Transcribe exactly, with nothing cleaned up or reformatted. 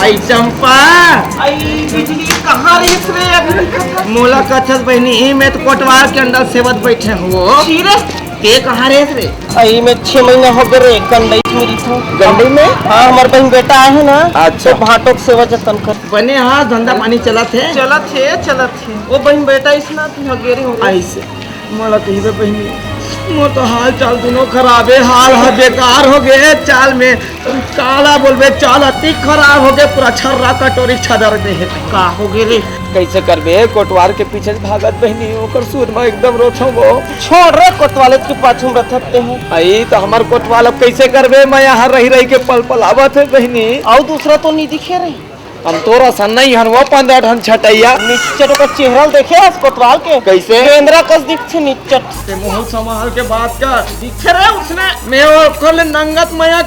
ए चंपा, अई बिजली, कहाँ रेहेस रे? अभी दिखत हे। मोला कथस बहिनी, ई मैं तो कोटवार के अंडा सेवत बैठे हँव। छी रे। ते कहाँ रेहेस रे? अई मैं छह महीना हो गे रे, गंडई में रहिथँव। गंडई में? हाँ, हमर बहिन बेटा आहे ना, अच्छा। तो भांटो के सेवा जतन कर। बने हाँ, धंधा पानी चलत हे? चलत हे, चलत हे। ओ बहिन बेटा अइसना, तू ह गे रे हो गे। अइसे। मोला कहिबे बहिनी, मोर तो हाल चाल दुनों खराब हे, हाल ह बेकार हो गे, चाल में काला बोलबे, चाल अति खराब हो गे, पूरा छर्रा कटोरी छदर दे हे। का हो गे रे? कइसे करबे, कोटवार के पीछे भागत बहिनी, ओकर सुध म एकदम रोथँव वो। छोड़ रे, कोटवाले के पाछू में रथत ते हे। अई तो हमर कोटवाल अब कइसे करबे, मैं यहाँ रहि रहि के पल पल आवत हे बहिनी। अउ दूसरा तो नइ दिखे रे। हम तोर असन नइ हन वो पंद्रह ठन छटइया। निच्चट ओकर चेहरा ल देखे हस कोतवाल के। कइसे? बेंदरा कस दिखथे निच्चट। ते मुँह संभाल के बात कर। दिखे रे उसने। मैं ओकर ले नंगत मया